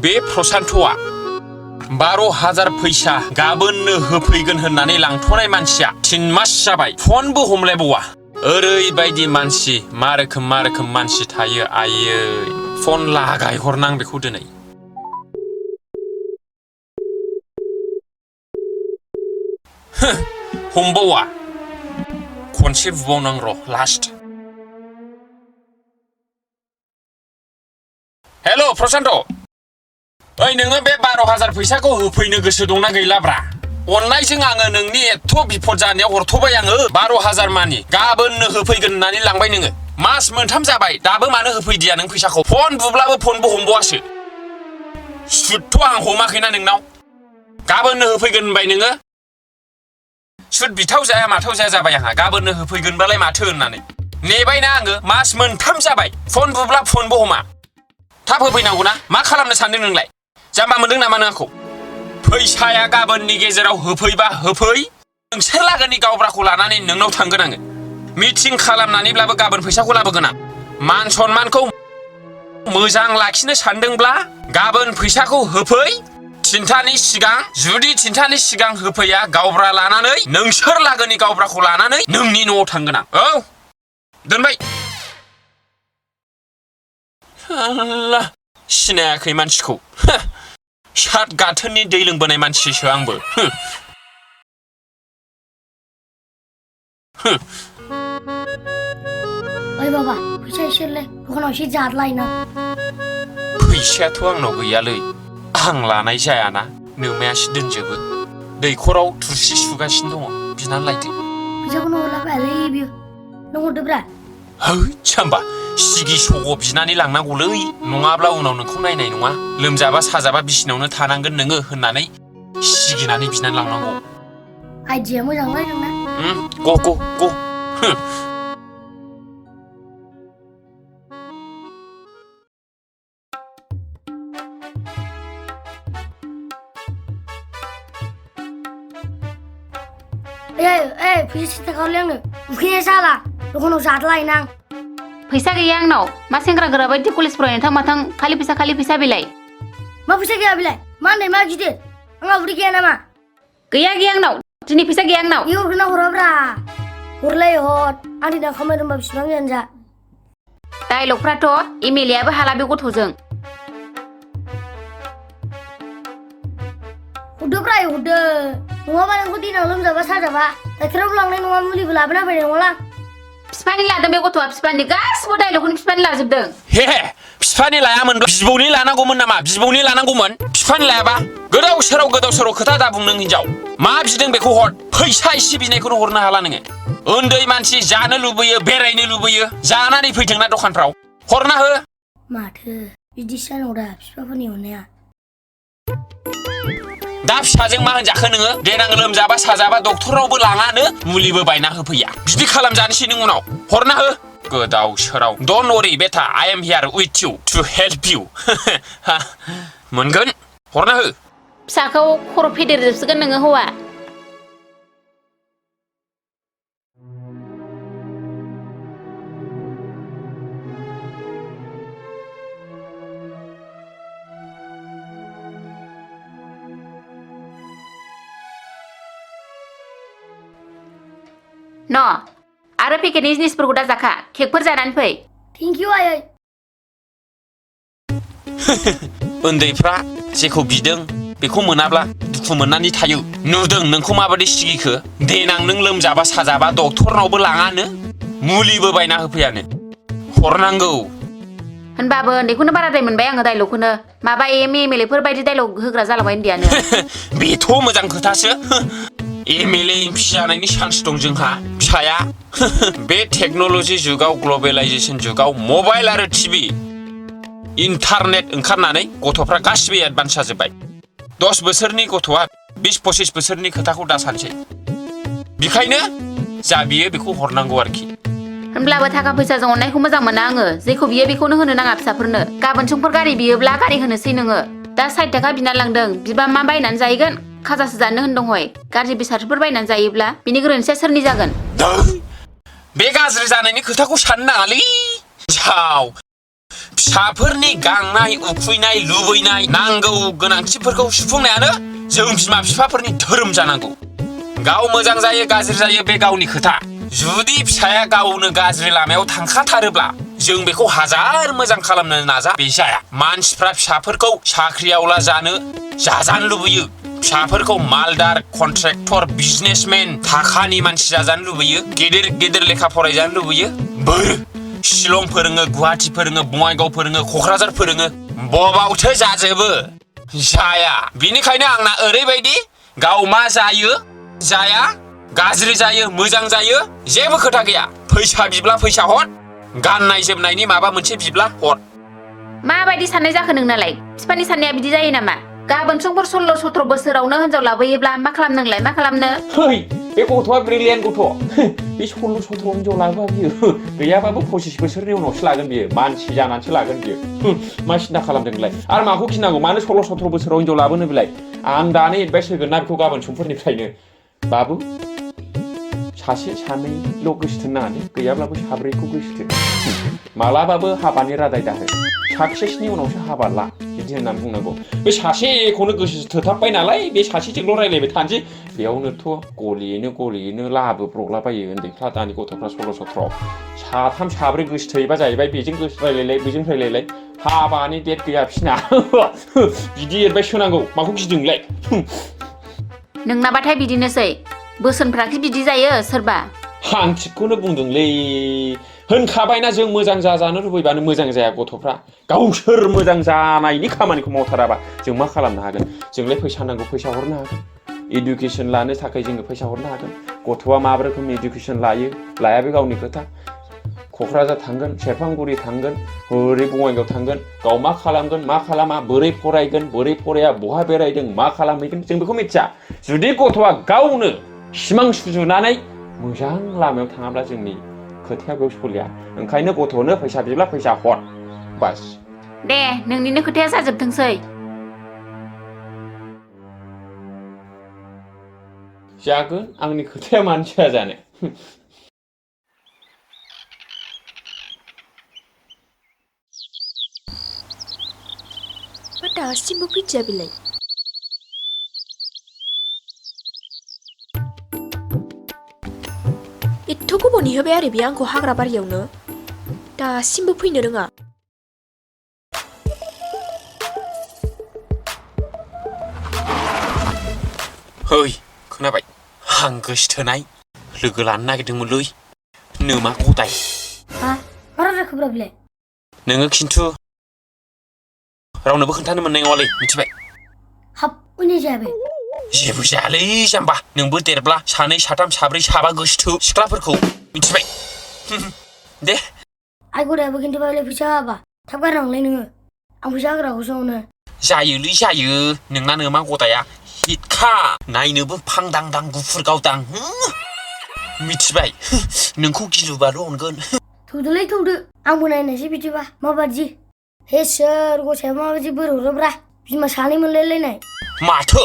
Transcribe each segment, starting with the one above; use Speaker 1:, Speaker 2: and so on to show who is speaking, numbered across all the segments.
Speaker 1: बे प्रसान्तआ 12,000 फैसा गाबोननो होफैगोन होननानै लांथ'नाय मानसिया 3 मास जाबाय फनबो हमलायबावा ओरैबायदि मानसि मा रोखोम मानसि थायो आयै फन लागाय हरनां बेखौ दिनै हमबावा खनसे बुबावनां र' लास्ट हेल' प्रसान्त ओइ नोङो बे 12,000 फैसाखौ होफैनो गोसो दंना गैलाब्रा अननायजों आङो नोंनि एथ' बिपद जानायाव हरथ'बाय आङो 12,000 मानि गाबोननो होफैगोन होननानै लांबाय नोङो मास मोनथाम जाबाय दाबो मानो होफैदिया नों फैसाखौ फन बुब्लाबो फनबो हमबावासो सुदथ' आं हमाखैना नोंनाव गाबोननो होफैगोन होनबाय नोङो सुद बिथाव जाया माथाव जाया जाबाय आंहा गाबोननो होफैगोनबालाय माथो होननानै नेबायना आङो मास मोनथाम जाबाय फन बुब्ला फनबो हमा थाब होफैनांगौना मा खालामनो सानदों नोंलाय जाम्बा मोनदों नामा नों आंखौ फैसाया गाबोननि गेजेराव होफैबा होफै नोंसोर लागोनि गावब्राखौ लानानै नोंनाव थांगोन आङो मिटिं खालामनानैब्लाबो गाबोन फैसाखौ लाबोगोन आं मान सन्मानखौ मोजां लाखिनो सानदोंब्ला गाबोन फैसाखौ होफै थिनथानि सिगां जुदि थिनथानि सिगां होफैया गावब्रा लानानै नोंसोर लागोनि गावब्राखौ लानानै नोंनि न'आव थांगोन आं औ दोनबाय आल्ला सिनायाखै मानसिखौ सात गाथोननि दै लोंबोनाय मानसिसो आंबो
Speaker 2: ओइ बाबा फैसा एसेलै दखानाव एसे जादलायना
Speaker 1: फैसायाथ' आंनाव गैयालै आं लानाय जायाना नोमायासो दोनजोबो दैखराव थुरसि सुगासिनो दङ बिनानै लायदो
Speaker 2: फैसाखौनो हरलाबायालै बियो नों हरदोब्रा
Speaker 1: है जाम्बा सिगि सग' बिनानै लांनांगौलै नङाब्ला उनाव नोंखौ नायनाय नङा लोमजाबा साजाबा बिसिनावनो थानांगोन नोङो होननानै सिगिनानै बिनानै लांनांगौ
Speaker 2: आइडिया मोजांलै नोंना
Speaker 1: ग
Speaker 2: ए फैसा सिन्था खालामलै आंनो उखैनाया जाला दखानाव जादलायना आं
Speaker 3: फैसा गैया आंनाव मा सेंग्रा गोरा बायदि कलेज फरायनो थां माथां खालि फैसा बिलाइ
Speaker 2: मा फैसा गैया बिलाय मा होननाय मा गिदिर आंहा उदै गैया नामा
Speaker 3: गैया आंनाव दिनै फैसा गैया आंनाव
Speaker 2: बे हरगोन ना हराब्रा हरलाय हर आं दिनाव खामाय रोंबा बिसिबां जानजा
Speaker 3: डाइलगफ्राथ' एमएलए आबो हाला बे गथ'जों
Speaker 2: हरदोब्रा हरदो नङाबा नोंखौ दिनाव लोमजाबा साजाबा डाक्टारावबो लांनाय नङा मुलिबो लाबोना फैनाय नङालां
Speaker 3: बिफानि लादों बे गथ'आ बिफानि गासिबो डाइलगखौनो बिफानि लाजोबदों
Speaker 1: हे बिफानि लायामोनब्ला बिबौनि लानांगौमोन नामा बिबौनि लानांगौमोन बिफानि लायाबा गोदाव सोराव खोथा दा बुं नों हिनजाव मा बिदों बेखौ हर फैसा एसे बिनायखौनो हरनो हाला नोङो उन्दै मानसि जानो लुबैयो बेरायनो लुबैयो जानानै फैथोंना दखानफ्राव हरना हो
Speaker 2: माथो बिदिसो जानांगौ दा बिफाफोरनि अननाया
Speaker 1: दा फिसाजों मा होनजाखो नोङो देनां लोमजाबा साजाबा डक्टरावबो लाङानो मुलिबो बायना होफैया बिदि खालामजानोसै नों उनाव हरना हो गोदाव सोराव डन्ट वरी बेटा I am here with you to help you मोनगोन हरना हो
Speaker 3: फिसाखौ खर' फेदेरजोबसिगोन नोङो हौवा न आरो पेकेटनि जिनिसफोरखौ दा जाखा केकफोर जानानै फै
Speaker 2: थेंक इउ आयै
Speaker 1: उन्दैफ्रा जेखौ बिदों बेखौ मोनाब्ला दुखु मोननानै थायो नुदों नोंखौ माबादि सिगिखो देनां नों लोमजाबा साजाबा डक्टरनावबो लाङानो मुलिबो बायना होफैयानो हरनांगौ
Speaker 3: होनबाबो उन्दैखौनो बाराद्राय मोनबाय आङो डाइलगखौनो माबा एमएलएफोर बायदि डाइलग होग्रा जालांबाय उन्दैयानो
Speaker 1: बेथ' मोजां खोथासो एमएलए एमपि जानायनि चान्स दं जोंहा फिसाया बे टेक्न'लजि जुगाव ग्लबेलाइजेसन जुगाव मबाइल आरो टिभि इन्टारनेट ओंखारनानै गथ'फ्रा गासिबो एडभान्स जाजोब्बाय 10 बोसोरनि गथ'आ 20-25 बोसोरनि खोथाखौ दा सानसै बेखायनो जा बियो बेखौ हरनांगौ आरोखि
Speaker 3: होनब्लाबो थाखा फैसाजों अननायखौ मोजां मोना आङो जेखौ बियो बेखौनो होनो नाङा फिसाफोरनो गाबोन समफोर गारि बियोब्ला गारि होनोसै नोङो दा 60 थाखा बिना लांदों बिबा मा बायनानै जाहैगोन खाजासो जानो होनदों हय गाज्रि बेसादफोर बायनानै जायोब्ला बिनि गोरोन्थिया सोरनि जागोन
Speaker 1: बे गाज्रि जानायनि खोथाखौ साननो नाङालै जाव फिसाफोरनि गांनाय उखैनाय लुबैनाय नांगौ गोनांथिफोरखौ सुफुंनायानो जों बिमा बिफाफोरनि धोरोम जानांगौ गाव मोजां जायो गाज्रि जायो बे गावनि खोथा जुदि फिसाया गावनो गाज्रि लामायाव थांखाथारोब्ला जों बेखौ हाजार मोजां खालामनो नाजा बे जाया मानसिफ्रा फिसाफोरखौ साख्रिआवला जाजानो लुबैयो फिसाफोरखौ मालदार कन्ट्रेक्टर बिजनेसमेन थाखानि मानसि जाजानो लुबैयो गेदेर गेदेर लेखा फरायजानो लुबैयो बोर शिलं फोरोङो गुवाहाटि फोरोङो बङाइगाव फोरोङो क'क्राझार फोरोङो बबावथो जाजोबो जाया बिनिखायनो आंना ओरैबायदि गाव मा जायो जाया गाज्रि जायो मोजां जायो जेबो खोथा गैया फैसा बिब्ला फैसा हर गाननाय जोमनायनि माबा मोनसे बिब्ला हर
Speaker 3: माबायदि साननाय जाखो नोंनालाय बिफानि साननाया बिदि जायो नामा गाबोन समफोर 16-17 बोसोरावनो हिनजाव लाबोयोब्ला मा खालामनोंलाय मा खालामनो
Speaker 1: है बे गथ'आ ब्रिलियेन्ट गथ' बे 16-17 हिनजाव लाबोआ बियो गैयाबाबो 25 बोसोरनि उनावसो लागोन बियो मानसि जानानैसो लागोन बियो मा सिन्था खालामदोंलाय आरो माखौ गिनांगौ मानो 16-17 बोसोराव हिनजाव लाबोनो बेलाय आं दानो एडभाइस होगोन ना बेखौ गाबोन समफोरनिफ्रायनो बाबु सासे सानैल' गोसोथोन नाङा गैयाब्लाबो साब्रैखौ गोसोथोन मालाबाबो हाबानि रादाय दाहो साक्सेसनि उनावसो हाबा ला बिदि होननानै बुंनांगौ बे सासेखौनो गोसो थोथाबबाय नालाय बे सासेजोंल' रायलायबाय थानोसै बेयावनोथ' गलियैनो लाबोब्रबलाबायो उन्दैफ्रा दानि गथ'फ्रा 16-17 साथाम साब्रै गोसो थोयोबा जाहैबाय बेजों गोसो रायलायलाय बेजों रायलायलाय हाबानि डेट गैया बिसिना बिदि एडभाइस होनांगौ माखौ गिदोंलाय
Speaker 3: नोंनाबाथाय बिदिनोसै बोसोनफ्राखि बिदि जायो सोरबा
Speaker 1: आं थिगखौनो बुंदोंलै होनखाबायना जों मोजां जाजानो लुबैबानो मोजां जाया गथ'फ्रा गावसोर मोजां जानायनि खामानिखौ मावथाराबा जों मा खालामनो हागोन जोंलाय फैसा नांगौ फैसा हरनो हागोन इडुकेसन लानो थाखाय जोङो फैसा हरनो हागोन गथ'आ मा रोखोमनि इडुकेसन लाया बे गावनि खोथा क'क्राझार थांगोन सेरफांगुरि थांगोन ओरै बङाइगाव थांगोन गाव मा खालामगोन मा खालामा बोरै फरायगोन बोरै फराया बहा बेरायदों मा खालामहैगोन जों बेखौ मिथिया जुदि गथ'आ गावनो सिमां सुजुनानै मोजां लामायाव थाङाब्ला जोंनि खोथाया बेयाव सोलिया ओंखायनो गथ'नो फैसा बिब्ला फैसा हर बास
Speaker 3: दे नोंनिनो खोथाया जाजोबथोंसै
Speaker 1: जागोन आंनि खोथाया मानो जाया जानो
Speaker 4: मा दासिमबो फैदिया बेलाय एथ' गोबाव नेहोबाय आरो बे आंखौ हाग्रा बारियावनो दासिमबो फैनो रोङा
Speaker 1: है खोनाबाय आं गोसोथोनाय लोगो लानो नागिरदोंमोनलै नोमा गदाय
Speaker 2: मा रायलायखोब्रा बेलाय
Speaker 1: नोङो खिन्थु रावनोबो खोन्थानो मोननाय नङालै मिथिबाय
Speaker 2: हाब उनि जायाबे
Speaker 1: जेबो जायालै जाम्बा नोंबो देरब्ला सानै साथाम साब्रै साबा गोसोथो सिख्लाफोरखौ मिथिबाय दे
Speaker 2: आइ गदायाबो खिन्थु बायलाय फैसा हाबा थाब गारनांलाय नोङो आं फैसा होग्राखौसो अनो
Speaker 1: जायोलै जायो नोंना नोमा गदाया हिटखा नायनोबो फांदांदां गुफुर गावदां मिथिबाय नोंखौ गिलुबाल' अनगोन
Speaker 2: थौदोलै थौदो आंबो नायनोसै बिदिबा माबादि हे सोर गसाया माबादि बोर हरोब्रा बिमा सानै मोनलायलायनाय
Speaker 1: माथो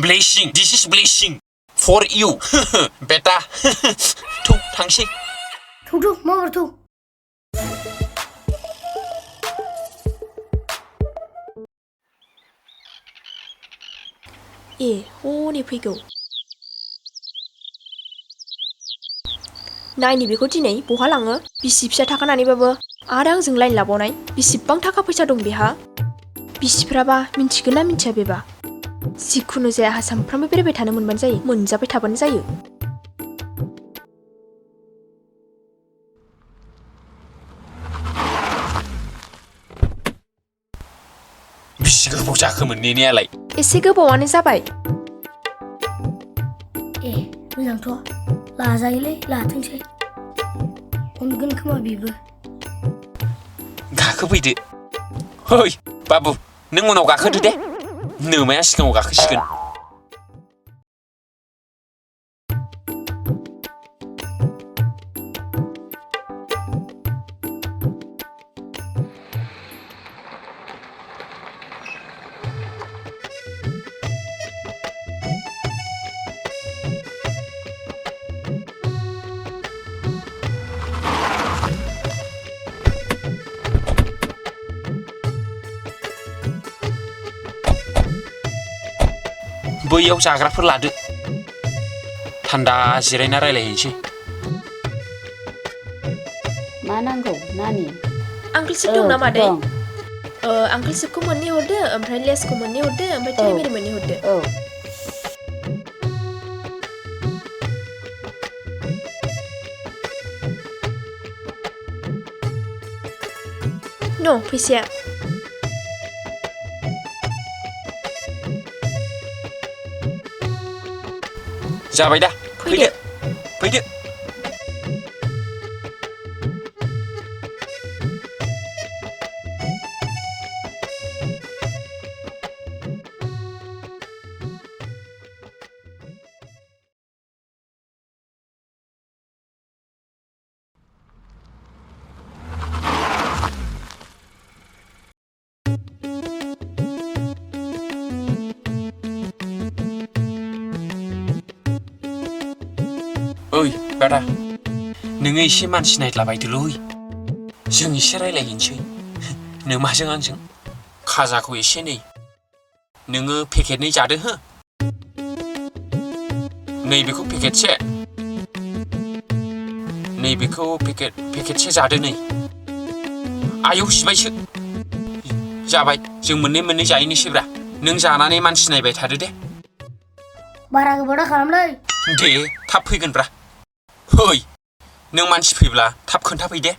Speaker 1: ब्लेसिं दिस इज ब्लेसिं फर इउ बेटा थौ थांसै
Speaker 2: थौ माबार थौ
Speaker 4: ए हनै फैगौ नायनि बेखौ दिनै बहा लाङो बिसि फिसा थाखानानैबाबो आरो आंजों लाइन लाबावनाय बेसेबां थाखा फैसा दं बेहा बिसिफ्राबा मिन्थिगोन ना मिन्थिया बेबा जिखुनु जाया आंहा सानफ्रामबो बेरायबाय थानो मोनबानो जायो मोनजाबाय थाबानो जायो
Speaker 1: बेसे गोबाव जाखोमोन नेनायालाय
Speaker 4: एसे गोबावानो जाबाय
Speaker 2: ए मोजांथ' लाजायोलै लाथोंसै अनगोन खोमा बेबो
Speaker 1: गाखोफैदो है बाबु नों उनाव गाखोदो दे नोमाया सिगाङाव गाखोसिगोन बैयाव जाग्राफोर लादो थान्दा जिरायना रायलायहैनोसै
Speaker 3: मा नांगौ नानि
Speaker 4: आंखोल सिप दं ना मादै आंखोल सिपखौ मोननै हरदो ओमफ्राय लेसखौ मोननै हरदो ओमफ्राय टेरिमेरि मोननै हरदो
Speaker 3: औ
Speaker 4: न' फैसाया
Speaker 1: जाबाय दा
Speaker 4: फैदो
Speaker 1: फैदो ओइ बादा नोङो एसे मानसि नायद्लाबायदोलै जों एसे रायलायहैनोसै नों माजों आंजों खाजाखौ एसे नै नोङो पेकेटनै जादो हो नैबेखौ पेकेटसे नैबेखौ पेकेटसे जादो नै आयौ जिबायसो जाबाय जों मोननै जाहैनोसैब्रा नों जानानै मानसि नायबाय थादो दे
Speaker 2: बारा गोबाव दा खालामलै
Speaker 1: दे थाब फैगोनब्रा फै नों मानसि फैब्ला थाब खोन्थाफै दे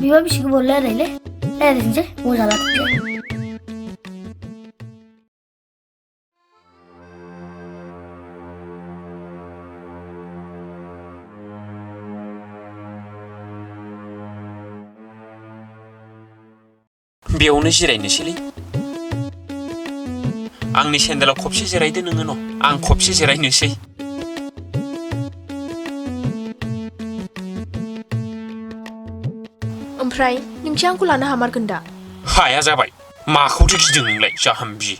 Speaker 2: बिबा बेसे गोबाव रायलायलै रायलायनोसै मोजां लाथोंसै
Speaker 1: बेयावनो जिरायनोसैलै आंनि सेन्देलाव खबसे जिरायदो नोङो न' आं खबसे जिरायनोसै
Speaker 4: ओमफ्राय नोंसो आंखौ लानो हामारगोन दा
Speaker 1: हाया जाबाय माखौथो गिदों नोंलाय जाहाम्बि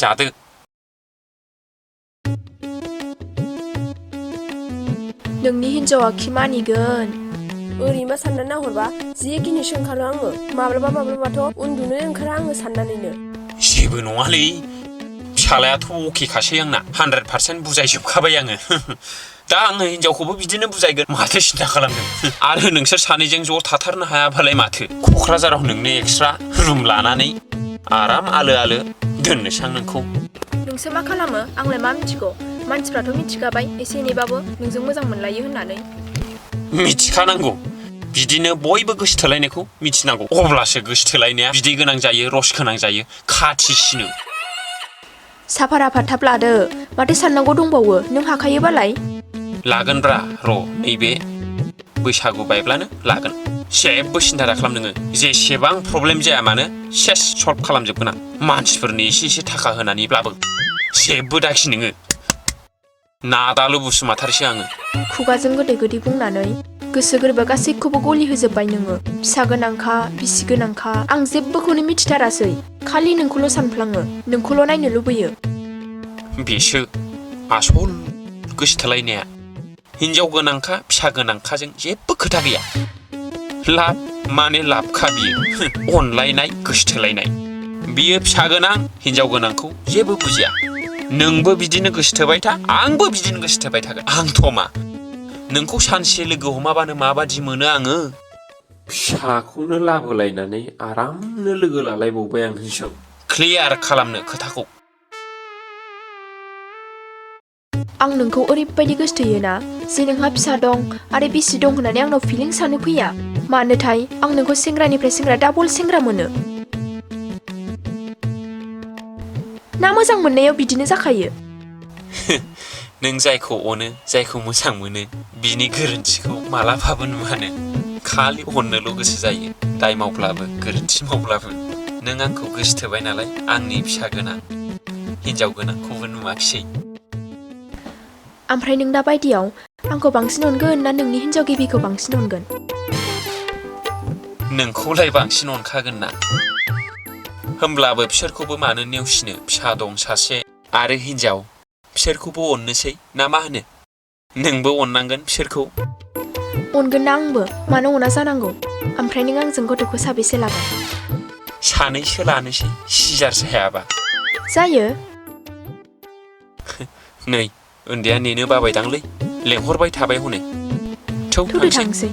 Speaker 1: जादो
Speaker 4: नोंनि हिन्जावा खि मानिगोन ओरैमा सानना नाहरबा जि गिनोसो ओंखारो आङो माब्लाबाथ' उन्दुनो ओंखारा आङो साननानैनो
Speaker 1: जेबो नङालै फिसालायाथ' अकेखासै आंना 100% बुजायजोबखाबाय आङो दा आङो हिन्जावखौबो बिदिनो बुजायगोन माथो सिन्था खालामदों आरो नोंसोर सानैजों ज' थाथारनो हायाबालाय माथो क'क्राझाराव नोंनो एक्सट्रा रुम लानानै आराम आलो दोननोसां नोंखौ
Speaker 4: नोंसो मा खालामो आंलाय मा मिथिगौ मानसिफ्राथ' मिथिखाबाय एसे एनैबाबो नोंजों मोजां मोनलायो होननानै
Speaker 1: मिथिखानांगौ बिदिनो बयबो गोसोथोलायनायखौ मिथिनांगौ अब्लासो गोसोथोलायनाया बिदै गोनां जायो रस गोनां जायो खाथिसिनो
Speaker 4: साफा राफा थाब लादो माथो साननांगौ दंबावो नों हाखायोबालाय
Speaker 1: लागोनब्रा र' नैबे बैसागु बायब्लानो लागोन जेबो सिन्था दाखालाम नोङो जेसेबां प्रब्लेम जाया मानो सेस सल्भ खालामजोबगोन आं मानसिफोरनि एसे थाखा होनानैब्लाबो जेबो दाखि नोङो नादालु बुसुमाथारिसो आङो
Speaker 4: खुगाजों गोदै बुंनानै गोसो गोरबो गासैखौबो गलि होजोबबाय नोङो फिसा गोनांखा बिसि गोनांखा आं जेबोखौनो मिथिथारासै खालि नोंखौल' सानफ्लाङो नोंखौल' नायनो लुबैयो
Speaker 1: बेसो आसल गोसोथोलायनाया हिन्जाव गोनांखा फिसा गोनांखाजों जेबो खोथा गैया लाब माने लाबखा बियो अनलायनाय गोसोथोलायनाय बियो फिसा गोनां हिन्जाव गोनांखौ जेबो बुजिया नोंबो बिदिनो गोसोथोबाय था आंबो बिदिनो गोसोथोबाय थागोन आंथ' मा नोंखौ सानसे लोगो हमाबानो माबादि मोनो आङो फिसाखौनो लाबोलायनानै आरामनो लोगो लालायबावबाय आं हिसाब क्लियार खालामनो खोथाखौ
Speaker 4: आं नोंखौ ओरैबायदि गोसोथोयोना जे नोंहा फिसा दं आरो बिसि दं होननानै आंनाव फिलिंस सानो फैया मानोथाय आं नोंखौ सेंग्रानिफ्राय सेंग्रा डाबल सेंग्रा मोनो ना मोजां मोननायाव बिदिनो जाखायो
Speaker 1: नों जायखौ अनो जायखौ मोजां मोनो बिनि गोरोन्थिखौ मालाबाबो नुवानो खालि अननोल' गोसो जायो दाय मावब्लाबो गोरोन्थि मावब्लाबो नों आंखौ गोसोथोबाय नालाय आंनि फिसा गोनां हिन्जाव गोनांखौबो नुवाखिसै
Speaker 4: ओमफ्राय नों दा बायदियाव आंखौ बांसिन अनगोन ना नोंनि हिन्जाव गिबिखौ बांसिन अनगोन
Speaker 1: नोंखौलाय बांसिन अनखागोन ना होमब्लाबो बिसोरखौबो मानो नेवसिनो फिसा दं सासे आरो हिन्जाव बिसोरखौबो अननोसै ना मा होनो नोंबो अननांगोन बिसोरखौ
Speaker 4: अनगोन ना आंबो मानो अना जानांगौ ओमफ्राय नों आंजों गथ'खौ साबेसे लागोन
Speaker 1: सानैसो लानोसै सिजार जायाबा
Speaker 4: जायो
Speaker 1: नै उन्दैया नेनो बाबायदांलै लेंहरबाय थाबाय हनै थौ
Speaker 4: थौदो
Speaker 1: थांसै
Speaker 4: थांसै